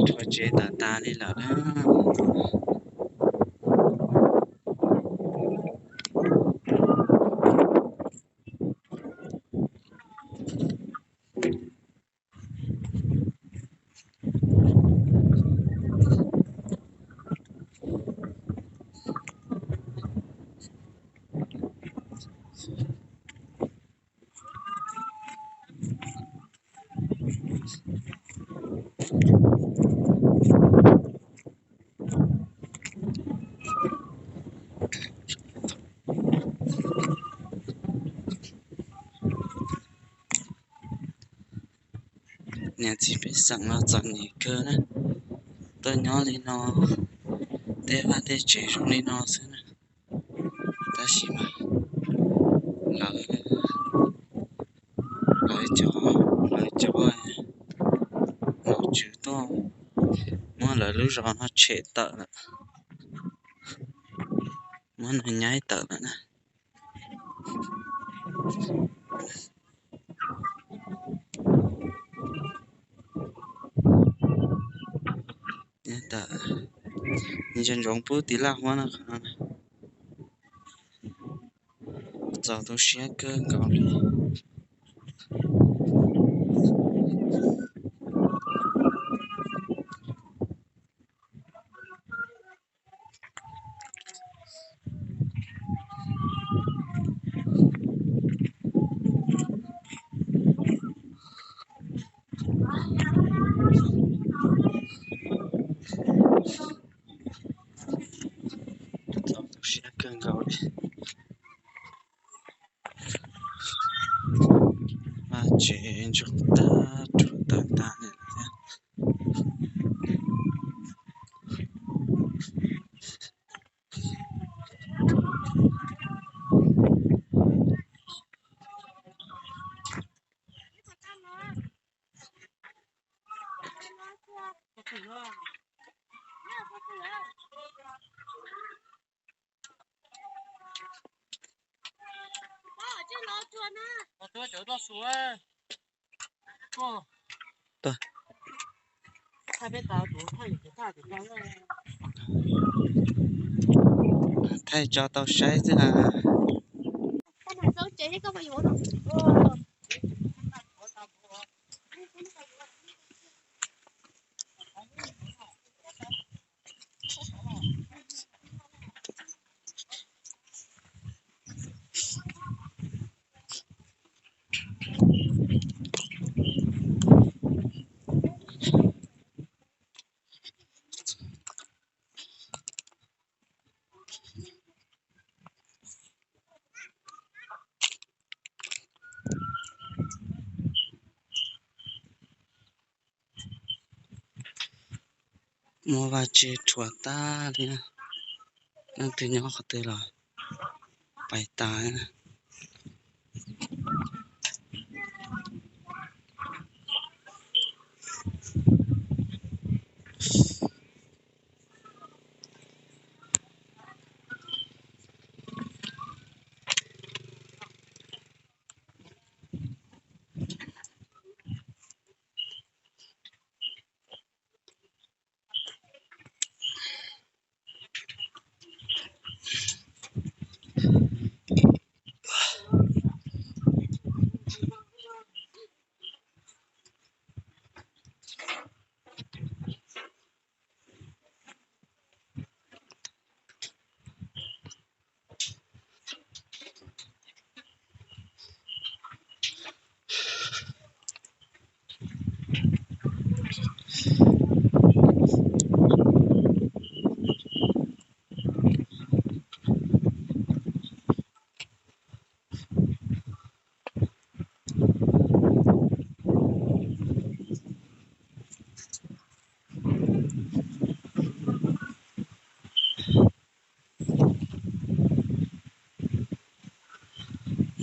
Rhuav tsev tawm tas li lawm na. Niam txiv pej xeem los txom nyem kawg na, tuaj nyob li no, tej vaj tej tsev zoo li no xwb na. Tab sis mas lawv, lawv cov, lawv cov nom tswv tuaj muab lawv lub zos no tshem tawm lawm, muab nws nyaib tawm lawm na. Ntsoov ntsoov pub tiv laj huab no, qhov no txaus tu siab kawg nkaus li. Txaus tu siab kawg nkaus li. Vaj tsev ntsuag tag rhuav tawm tag li thiab. Thaij tso tau saib xwb na. Muab vaj tse rhuav tag li, leej twg nyob qhov twg los pais tas.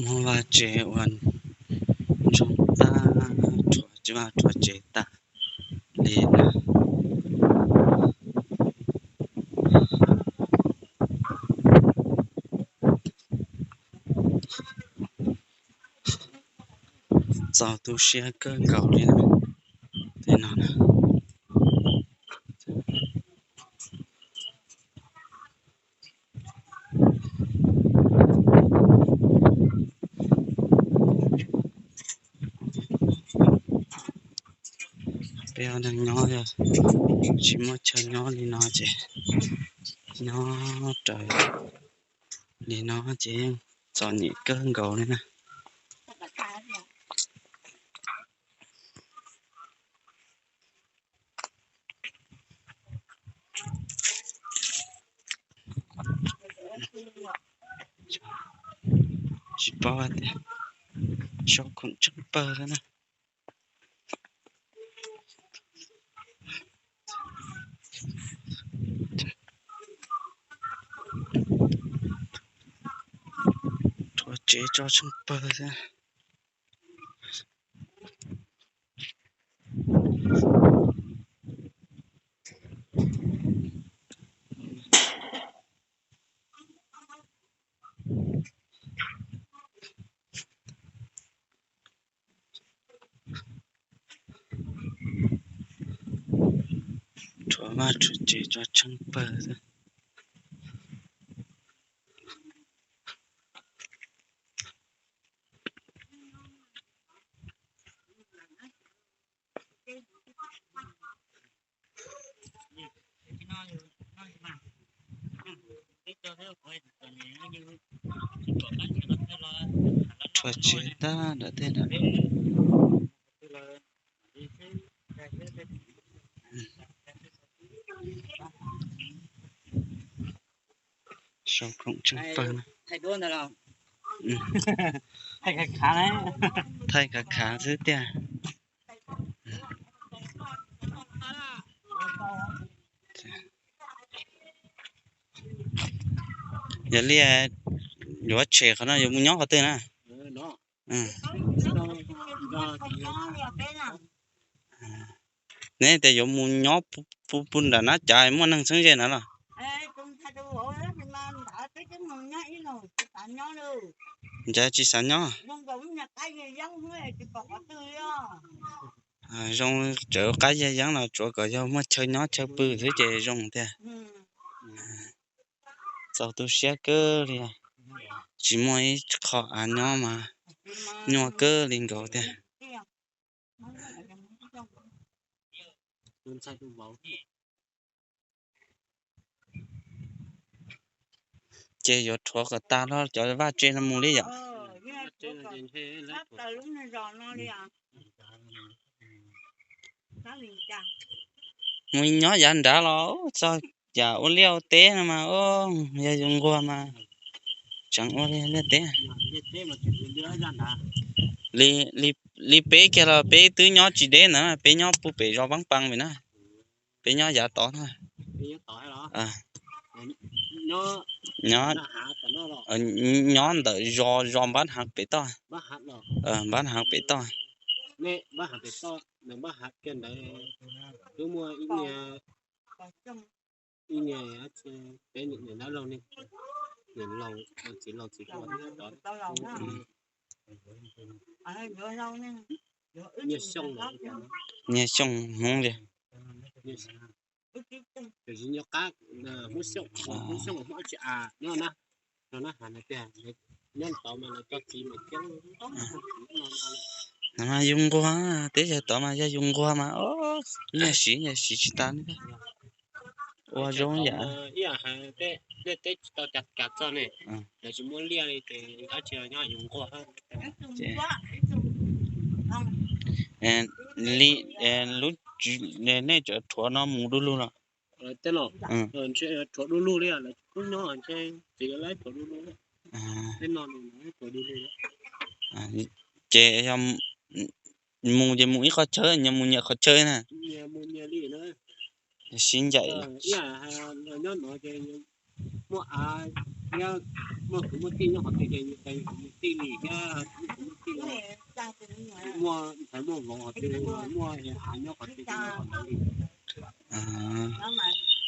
Muab vaj tse ua ntsoog tag, rhuav vaj rhuav tsev tag li na. Txaus tu siab kawg nkaus li no na. Peb ua neeg nyob yog tsis muaj chaw nyob li no ces nyob raws li no ces txom nyem kawg nkaus li na. Tsis paub tias sau khoom tsheej pawg na. Rhuav tsev tso tsheej pawg xwb. Rhuav vaj rhuav tsev tso tsheej pawg xwb. Rhuav tsev tag nrho tej no. Sau khoom tsheej pawg na. Thaij khav khav xwb tiag. Yog li yuav tshem qhov no yuav mus nyob qhov twg na? Neb tias yuav mus nyob puag nram Nab Cav muaj neeg txheeb ze na los? Ncav tsis xav nyob. Zoo tseem qab yaj yeeb los tsuav kom yog muaj chaw nyob chaw pw xwb ces zoo tiag. Txaus tu siab kawg li, tsis muaj ib qho av nyob mas nyuaj kawg li nkaus tiag. Ces yuav rhuav kom tag cov vaj tse no mus li yom? Mus nyob yav nrad los txog yam ua liaj ua teb no mas, yog yus nquag mas tseem ua liaj teb. Li peb kiag los peb twb nyob tsis deb ntawd, peb nyob puag pem zos Vaab Paa pem na, peb nyob yav tod na. Nyob ntawm zos, zos Npab Hav pem toj, Npab Hav pem toj. Nyias Xyooj Hmoob li. Yus nquag, teb chaws tod mas yog yus nquag mas nyiaj siv, nyiaj siv tsis tas li. Ua zoo yam li, nej tseem rhuav no mus du lug los? Rhuav du lug li, rhuav du lug. Ces yog mus ces mus ib qhov chaw, nyias mus nyias qhov chaw na. Siv ncaim.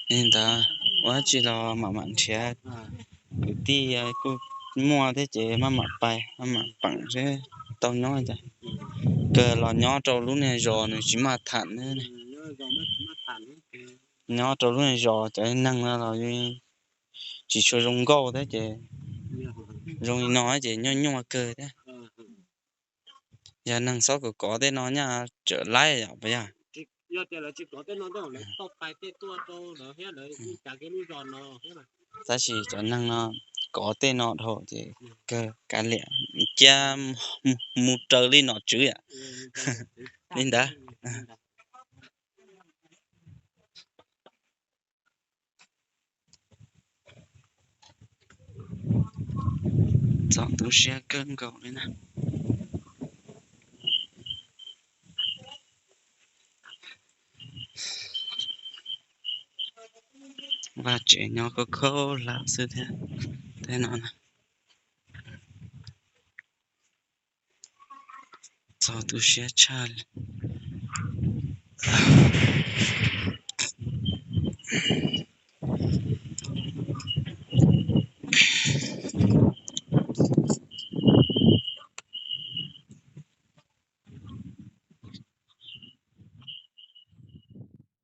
Li ntawd ua dab tsi los mam mam nrhiav, kwv tij kuj muaj thiab ces maj mam pais maj mam peem seb tau nyob cas. kawg los nyob rau lub niag zos nws tsis maj tham thiab. Nyob rau lub niag zos cov neeg no los tsis tshua zoo nkauj thiab ces zoo li no ces nyuaj nyuaj kawg thiab. Yog neeg txhob kov kov tej no nyaj tsam laib yom puas yog? Tab sis cov neeg no kov tej no dhau ces kawg kav liam, cia mus raws li nom tswv yom. Li ntawd. Txaus tu siab kawg nkaus li na. Vaj tsev nyob khaub khaub hlab xwb thiab. Tej no na, txaus tu siab tshaj li.